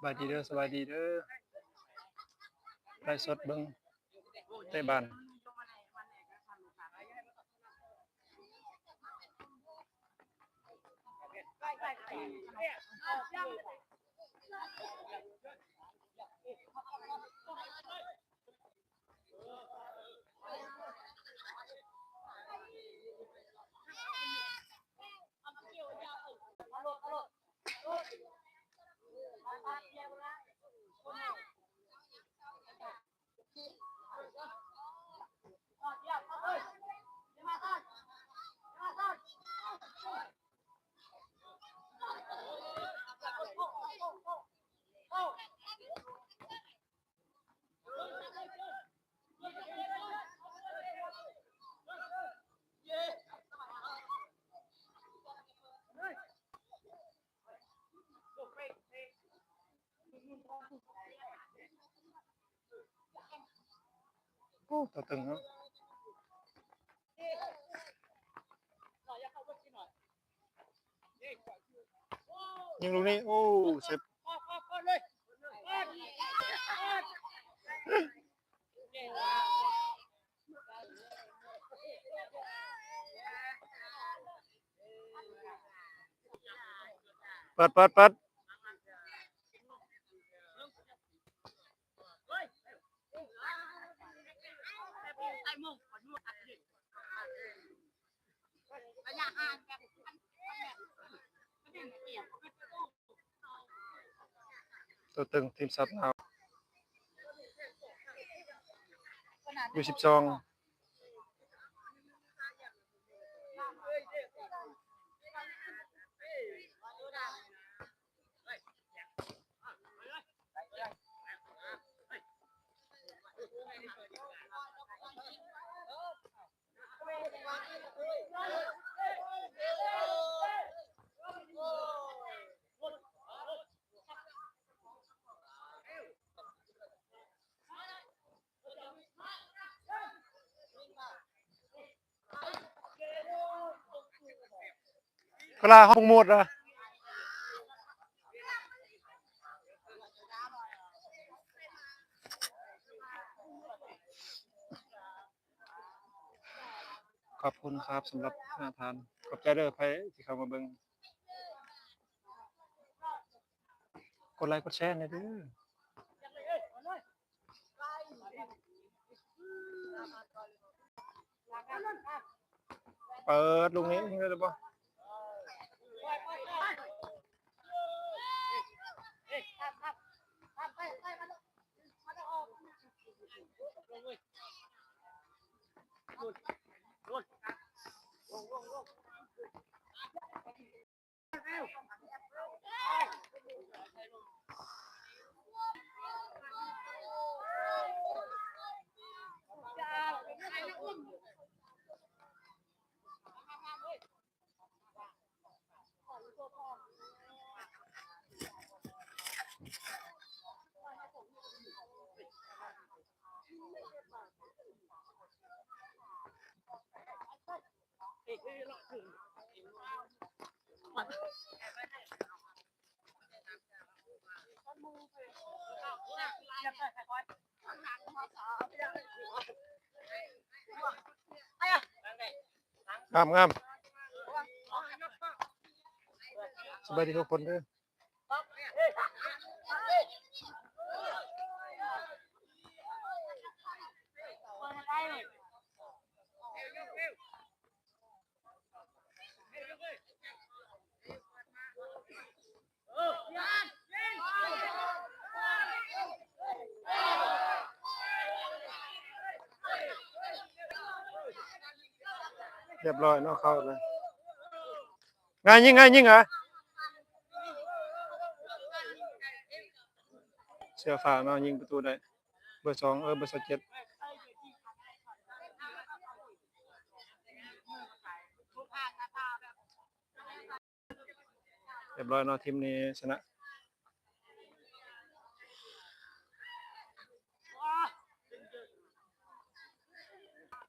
ບາຍດີເດີ ສະບາຍດີເດີ ໄລຟ໌ສົດເບິ່ງເຕະບານ. ໂອ້ ຕົວຕຶງເນາະ ຍິງລູກນີ້ ໂອ້ ເຊັບ. ເປີດ ເປີດ ເປີດ. ຕົວຕຶງທີມຊາດລາວ ຢູສິບສອງ. ເວລາເຮົາບໍ່ໝົດນະ ຂອບຄຸນຄັບສຳລັບຫ້າທ່ານ ຂອບໃຈເດີ ໃຜທີ່ເຂົ້າມາເບິ່ງ ກົດໄລກົດແຊແດ່ເດີ. ເປີດລູກນີ້ຍິງໄດ້ຫຼືບໍ່? ງາມໆ ສະບາຍດີທຸກຄົນເດີ. ຮຽບຮ້ອຍເນາະ ເຂົ້າເລີຍ. ງ່າຍຍິງ ງ່າຍຍິງ ອາ ເສື້ອຟ້າເນາະ ຍິງປະຕູໄດ້ ເບີສອງ ເອີ ເບີຊາວເຈັດ. ຮຽບຮ້ອຍເນາະ ທີມນີ້ຊະນະ